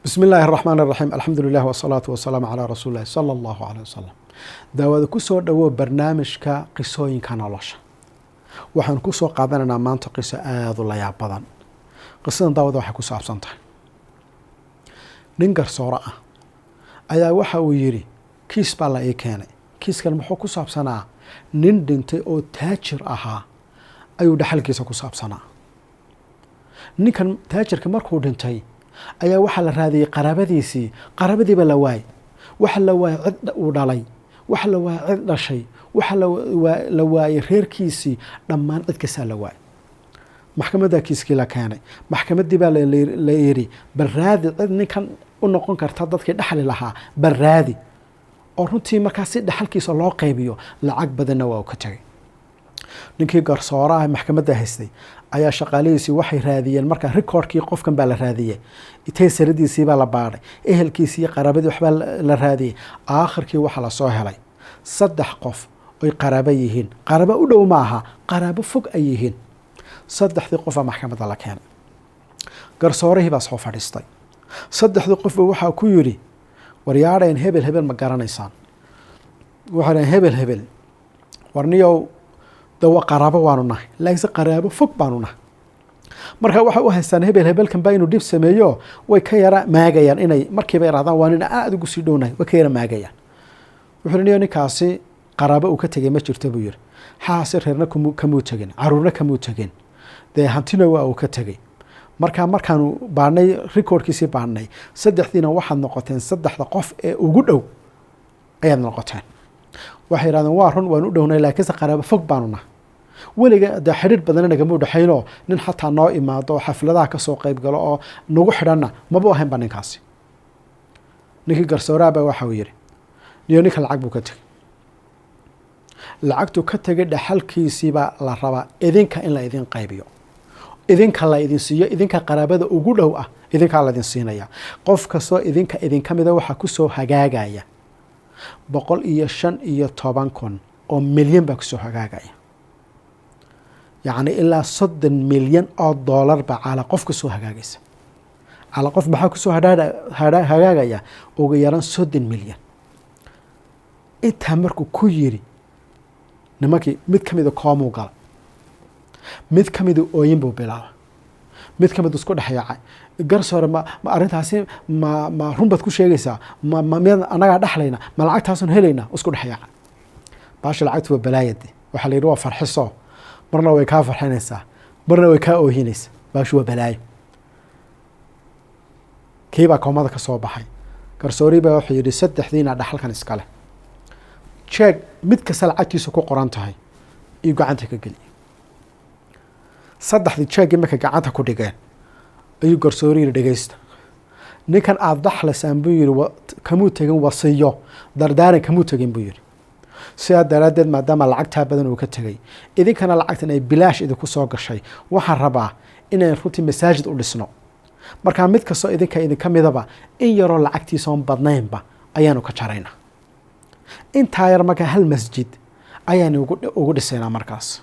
Bismi illaahi araxmaan araxiim, alxamdu lilah wasalaatu wasalaamu calaa rasuuli illahi sala allahu caleyh wasalam. Daawada, kusoo dhowow barnaamijka qisooyinka nolosha. Waxaan kusoo qaadanaynaa maanta qiso aada u layaab badan. Qisadan, daawada, waxay ku saabsan tahay nin garsooro ah ayaa waxa uu yidhi: "Kiis baa la ii keenay." Kiiskan muxuu ku saabsanaa? Nin dhintay oo taajir ahaa ayuu dhaxalkiisa ku saabsanaa. Ninkan taajirka markuu dhintay ayaa waxaa la raadiyey qaraabadiisii. Qaraabadiiba la waayey. Waxa la waayey cid uu dhalay, waxa la waayey cid dhashay, waxa la waayey reerkiisii dhammaan, cid kastaa la waayey. Maxkamadda kiiskii la keenay. Maxkamaddii baa la yidhi: "Bal raadi cid ninkan u noqon karta dadkii dhexli lahaa, bal raadi oo runtii markaa si dhexalkiisa loo qaybiyo." Lacag badanna waa uu ka tegay. Ninkii garsooraha maxkamadda haystay ayaa shaqaalihiisii waxay raadiyeen marka recordkii qofkan baa la raadiyey, taysaladiisii baa la baadhay, ehelkiisii iyo qaraabadii waxbaa la raadiyey. Aakhirkii waxaa lasoo helay saddex qof oy qaraabo yihiin. Qaraabo u dhow maaha, qaraabo fog ay yihiin. Saddexdii qofaa maxkamadda la keenay. Garsoorihii baa soo fadhiistay. Saddexdii qofba waxaa ku yidhi: "Waryaadheen, hebel hebel ma garanaysaan?" Waxay dhaheen: "Hebel hebel, warniyow, de waa qaraabo waanu nahay, laakiinse qaraabo fog baanu nahay." Marka waxay u haystaan hebel hebelkan baa inuu dhib sameeyo. Way ka yara maagayaan inay markiiba yarahdaan waa nin aada ugu sii dhownahay. Way ka yara maagayaan. Wuxuu niyo ninkaasi qaraabo uu ka tegay ma jirto, buu yiri. Xaasi reerna kamuu tegin, caruurna kamuu tegin, dee hantina waa uu ka tegey. Marka markaanu baadhnay recordkiisii baadhnay, saddexdiina waxaad noqoteen saddexda qof ee ugu dhow ayaad noqoteen. Waxay yidhahdeen: "Waa run, waan u dhownay, laakiinse qaraabo fog baanu nahay. Weliga dee xidhiir badana nagama udhexaynoo nin xataa noo imaado oo xafladaha kasoo qayb galo oo nagu xidhanna maba ahayn ba ninkaasi." Ninkii garsooraha baa waxa uu yihi: "Niyo, ninka lacag buu ka tegey. Lacagtuu ka tegay dhaxalkiisiibaa la rabaa idinka in la idin qaybiyo, idinka la idin siiyo. Idinka qaraabada ugu dhow ah, idinkaa la idin siinaya. Qof kastoo idinka idinka mida waxaa kusoo hagaagaya 115,000 oo milyan baa kusoo hagaagaya." Yacni ilaa 30 milyan oo dollar baa calaa qof kusoo hagaagaysa. Calaa qof maxaa kusoo hagaagaya? Ugu yaran 30 milyan. Intaa markuu ku yiri nimankii, mid ka mida koomuu gala, mid ka mida ooyin buu bilaabay, mid ka mid isku dhex yaacay. "Garsoore, ma arrintaasi ma run baad ku sheegaysaa? Ma miyaad annagaa dhexlayna? Ma lacagtaasun helayna?" Isku dhex yaacay. Baasha lacagtu waa balaayade. Waxaa la yidhi waa farxiso, marna way kaa farxinaysaa, marna way kaa oohinaysaa. Baashu waa balaayo. Kii baa koomada ka soo baxay. Garsoorii baa wuxuu yidhi: "Saddexdiina dhaxalkan iskale." Jeeg mid kasta lacagtiisa ku qoran tahay iyo gacanta ka geliya. Saddexdii jeeggii markay gacanta ku dhigeen ayuu garsoori yidhi: "Dhegeysta, ninkan aada dhaxlaysaan," buu yihi, "kamuu tegin wasiyo, dardaaran kamuu tegin," buu yihi. "Sidaa daraaddeed, maadaama lacagtaa badan uu ka tegay, idinkana lacagtan ay bilaash idinku soo gashay, waxaan rabaa inayn runtii masaajid u dhisno. Markaa mid kastoo idinka idinka midaba in yaroo lacagtiisaoon badnaynba ayaanu ka jaraynaa. Intaa yar markaa hal masjid ayaanu ugu dhisaynaa." Markaas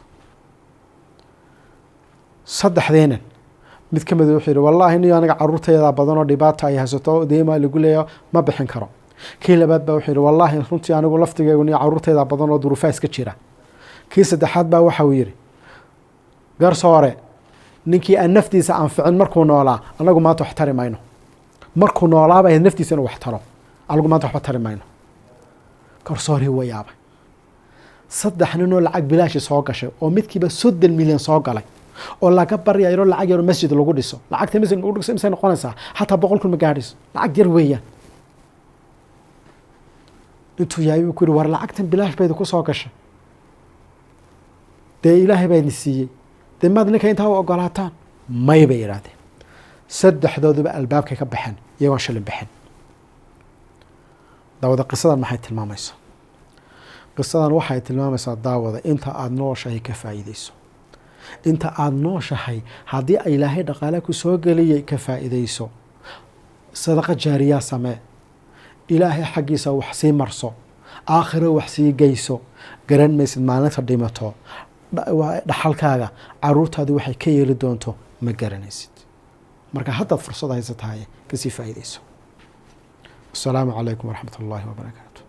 saddexdiinin mid ka mid wuxuu yihi: "Wallaahi niyo, aniga caruurtaydaa badan oo dhibaata ay haysato, deemaa lagu leeya, ma bixin karo." Kii labaad baa wuxuu yihi: "Wallaahi, runtii anigu laftigeygu niyo caruurtaydaa badan oo duruufaa iska jira." Kii saddexaad baa waxa uu yihi: "Garsoore, ninkii aan naftiisa anficin markuu noolaa, anagu maanta wax tari mayno. Markuu noolaaba ahayd naftiisa inuu wax taro, anagu maanta waxba tari mayno." Garsoorii waa yaabay. Saddex ninoo lacag bilaashi soo gashay oo midkiiba 30 milyan soo galay oo laga baryayo lacag yaroo masjid lagu dhiso. Lacagta masjid lagu dhiso imsay noqonaysaa? Xataa 100,000 ma gaadhayso, lacag yar weeyaan. Intuu yahay buu ku yihi: "War, lacagtan bilaash baydi ku soo gashay, dee Ilaahay baa idin siiyey, dee maad ninka intaa u ogolaataan?" "May," bay yidhaahdeen. Saddexdooduba albaabkay ka baxeen iyagoon shilin bixin. Daawada, qisadan maxay tilmaamaysaa? Qisadan waxay tilmaamaysaa, daawada, inta aada nooshahay ka faa'iideyso. Inta aada nooshahay, haddii Ilaahay dhaqaale ku soo geliyey, ka faa'iideyso. Sadaqa jaariyaa samee, Ilaahay xaggiisa wax sii marso, aakhiro wax sii geyso. Garan maysid maalinta dhimato dhaxalkaaga caruurtaadu waxay ka yeeli doonto, ma garanaysid. Marka haddaad fursad haysatahay, kasii faa'iidayso. Asalaamu calaykum waraxmat ullaahi wabarakaatu.